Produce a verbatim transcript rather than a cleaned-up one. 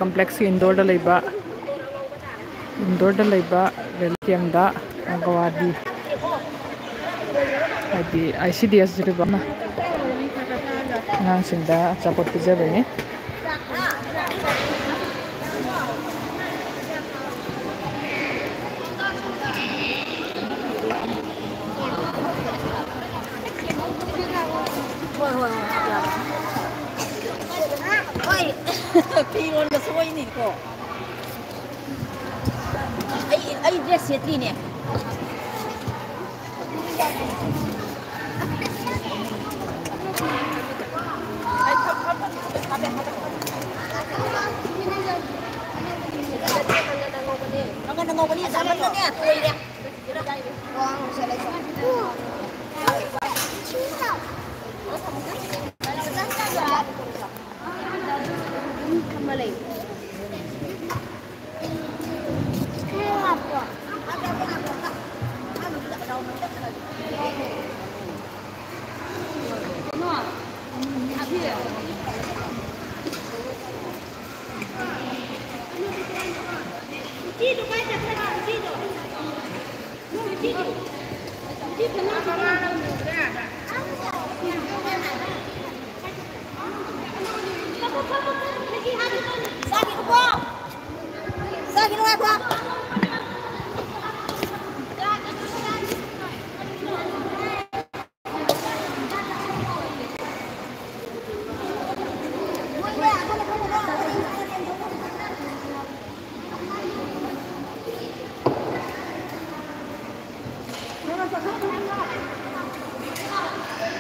ꯀꯝꯄ꯭ꯂꯦꯛꯁꯀꯤ ꯏꯟꯗꯣꯔꯗ ꯂꯩꯕ, ꯏꯟꯗꯣꯔꯗ ꯂꯩꯕ ꯔꯦꯜ ꯀꯦꯝꯗ ꯑꯪꯒꯋꯥꯗꯤ, ꯍꯥꯏꯗꯤ ꯑꯥꯏ ꯁꯤ ꯗꯤ ꯑꯦꯁ ꯖꯤꯔꯤꯕꯥꯝꯅ ꯑꯉꯥꯡꯁꯤꯡꯗ ꯑꯆꯥꯄꯣꯠ ꯄꯤꯖꯕꯅꯤ꯫ ꯍꯣꯏ, ꯍꯣꯏ, ꯍꯣꯏ, ꯍꯣꯏ꯫ ꯍꯣꯏ꯫ ꯐꯤꯔꯣꯟꯒ ꯁꯣꯏꯅꯤꯀꯣ꯫ ꯑꯩ, ꯑꯩ ꯗ꯭ꯔꯦꯁ ꯁꯦꯠꯇ꯭ꯔꯤꯅꯦ꯫ ꯃꯉꯟ ꯑꯉꯧꯕꯅꯤ, ꯆꯥꯃꯟꯗꯅꯦ ꯇꯣꯏꯔꯦ꯫